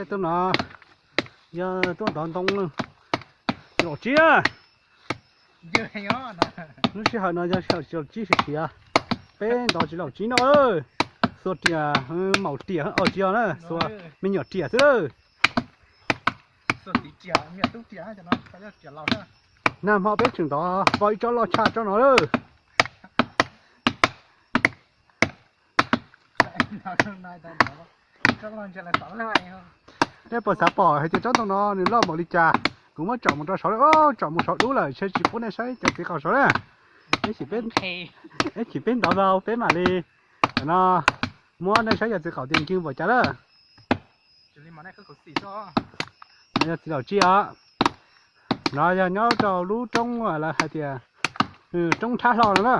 Tub no yog tuaj ntov ntoo tsis laum tsib na. Lub sij hawm no yog sij hawm tsis laum tsib siav siav, peb ntov tsis laum tsib no. Xuas riam, maum riam, tsis yog na, xuas me nyuam riam xwb lawm. Nag hmo peb tseem ntov vau ib tsob loj tshaj tsob no lawm. Nej puas xav pom hais tias tsob ntoo no nws loj npaum li cas? Kuv muab tsom mus rau saud lawm, tsom mus saud dub lawm, ntshe tsis pub nej saib cov txiv qaum saud na. Ib chim peb ntov vau peb mam li no muab nej saib cov txiv qaum tias ncw npaum cas lawm. No yog txiv laum tsib os. No yog nyob rau lub roob lawv hais tias roob Thab Hlo no na.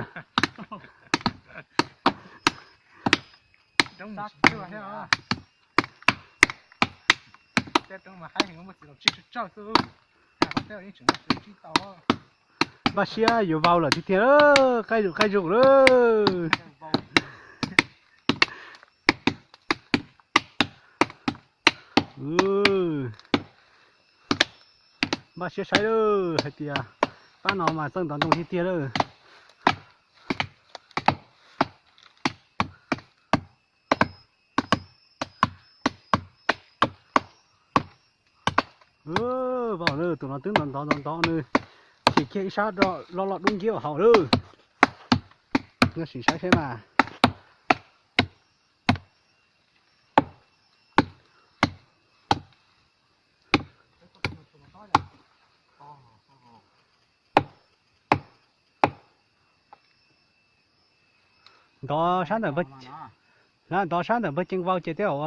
Npaj siab yuav vau lawm tiag tiag, qaij zus qaij zus lawm. Npaj siab saib lawm hais tias pab no mas txawj ntov ntoo tiag tiag lawm. Vau lawm, tus no twb ntov ntov ntov ntov nws chim kiag ib sab loj loj dub nciab hauv lawm. Nyob sim saib seb mas. Ntov sab ntawm npawg, ntov sab ntawm npawg Ceeb vau ces tej zaum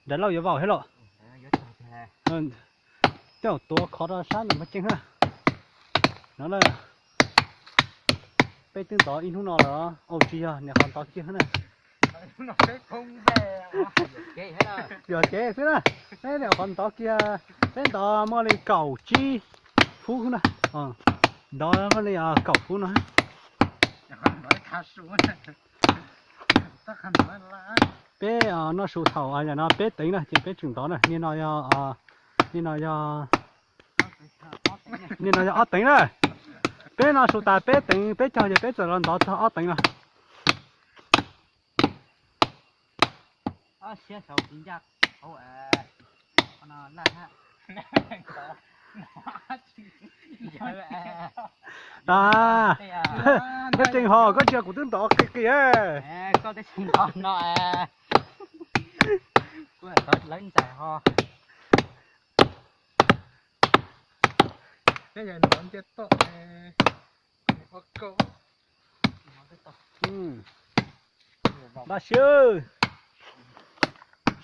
Nram Lauj yuav vau thiab los. Tej zaum tuav khov rau sab ntawm npawg Ceeb na. No na, peb twb ntov ib hnub no los, au tsis yog, niam qhov ntov kiag na. Yuam kev xwb na, peb niam qhov ntov kiag, peb ntov muaj li kaum tsib fub na, ntov muaj li kaum fub no. Peb noj su thaum no peb teev na ces peb tseem ntov na, niaj no yog, niaj no yog, niaj no yog ob teev na. Peb noj su tas peb teev peb caug ces peb txawm los ntov txog ob teev no. Peb tseem ho, koj cia kuv twb ntov qis qis. Lawv ntxais ho. Peb yog ntov ntiaj toj. Npaj siab.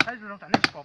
Saib zoo zoo tsam nej tsis pom.